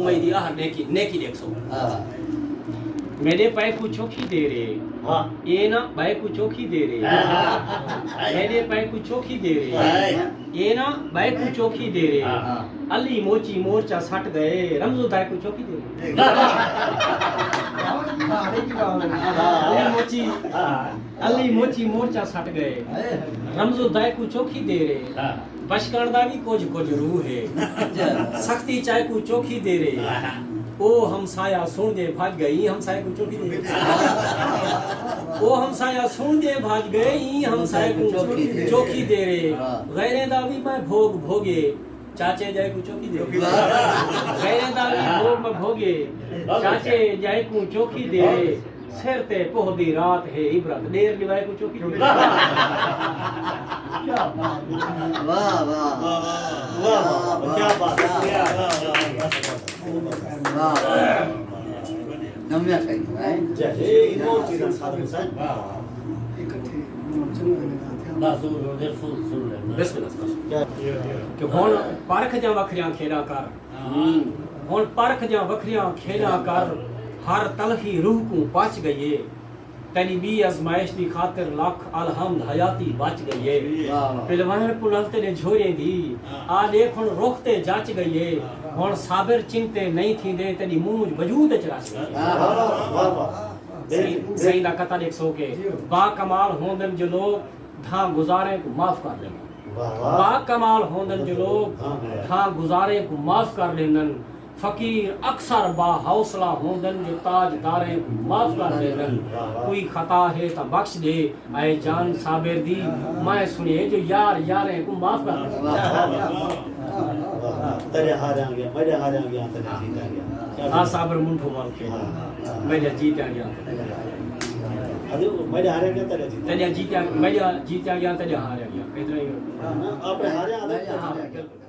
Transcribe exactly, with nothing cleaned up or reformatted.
مئی دی آہر نیکی، نیکی ݙیکھسو۔ ہاں۔ میݙے پئے کوں چوکھی دے رے، ہاں۔ اے نہ ٻئے کوں چوکھی دے رے۔ ہاں۔ میݙے پئے کوں چوکھی دے رے، ہاں۔ اے نہ ٻئے کوں چوکھی دے رے۔ ہاں۔ علی موچی مورچہ سٹ ڳئے، رمزو دائے کوں چوکھی دے رے۔ ہاں۔ علی موچی، ہاں۔ علی موچی مورچہ سٹ ڳئے، ہائے۔ رمزو دائے کوں چوکھی دے رے۔ ہاں۔ بشکݨ دا وی کجھ کجھ روح ہے۔ اچھا۔ سختی چائے کوں چوکھی دے رے۔ ہاں۔ او ہمسایا سݨ دے بھڄ ڳئے، ایں ہمسائے کوں چوکھی دے رے۔ او ہمسایا سݨ دے بھڄ ڳئے، ایں ہمسائے کوں چوکھی دے رے۔ چوکھی دے رے۔ ہاں۔ غیریں دا وی میں بھوڳ بھوڳے، چاچے ڄائے کوں چوکھی دے رے۔ واہ۔ غیریں دا وی بھوڳ میں بھوڳے، واہ۔ چاچے ڄائے کوں چوکھی دے رے۔ سر تے پوہ دی رات ہے عبرت، ݙیر ݙیوائے کوں چوکھی دے رے۔ واہ، واہ۔ واہ، واہ۔ واہ، واہ۔ کیا بات ہے۔ کیا بات ہے۔ واہ، واہ۔ نویاں شاعری ہے۔ جی، جی، ایہ چیزاں سارے حسین۔ واہ، واہ۔ اکٹھے، ہوں، چلو، میں نہ تھیا۔ بس، وہ، وہ، وہ، فل، فل ہے۔ بس، بس، بس۔ کیا؟ کہ ہݨ پرکھ دیاں وکھریاں کھیݙاں کر۔ ہاں۔ ہݨ پرکھ دیاں وکھریاں کھیݙاں کر، ہر تلخی روح کوں پچ ڳئی ہے۔ تیݙی ٻی آزمائش دی خاطر لکھ الحمد حیاتی بچ ڳئی ہے۔ واہ، واہ۔ پلوہݨ پلل تیݙے جھوریاں دی، ہاں۔ آ ݙیکھ ہݨ رخ تے جچ ڳئی ہے۔ ہاں۔ ہݨ صابر چنتے نہیں تھیندے، تیݙی مونجھ وجود اچ رچ ڳئی ہے۔ واہ، واہ، واہ، واہ۔ سئیں، سئیں دا قطعہ ݙیکھسو کہ جی۔ با کمال ہوندن جو لوگ دھاں گزاریں کوں معاف کر ݙیندن۔ واہ، واہ۔ با کمال ہوندن جو لوگ ہاں، ہاں۔ دھاں گزاریں کوں معاف کر ݙیندن۔ فقیر اکثر با حوصلہ ہوندن جو تاج داریں کوں معاف کر ݙیندن۔ واہ، واہ۔ کوئی خطا ہے تاں بخش ݙے، اے جان صابر دی، میں سݨیے جو یار یاریں کوں معاف کر ݙیندن۔ واہ، واہ، واہ۔ تیݙے ہاریاں ڳیاں، میݙے ہاریاں ڳیاں، تیݙے جیتیاں ڳیاں۔ آ صابر منڈھو وال کھیݙ، ہاں۔ میݙے جیتیاں ڳیاں۔ ارے، میݙے ہاریاں ڳیاں، تیݙے جیتیاں۔ تیݙے جیتیاں، میݙے جیتیاں ڳیاں، تیݙے ہاریاں ڳیاں۔ اتنا ہی۔ ہاں، اپݨے ہاریاں والے۔ ہاں، بالکل۔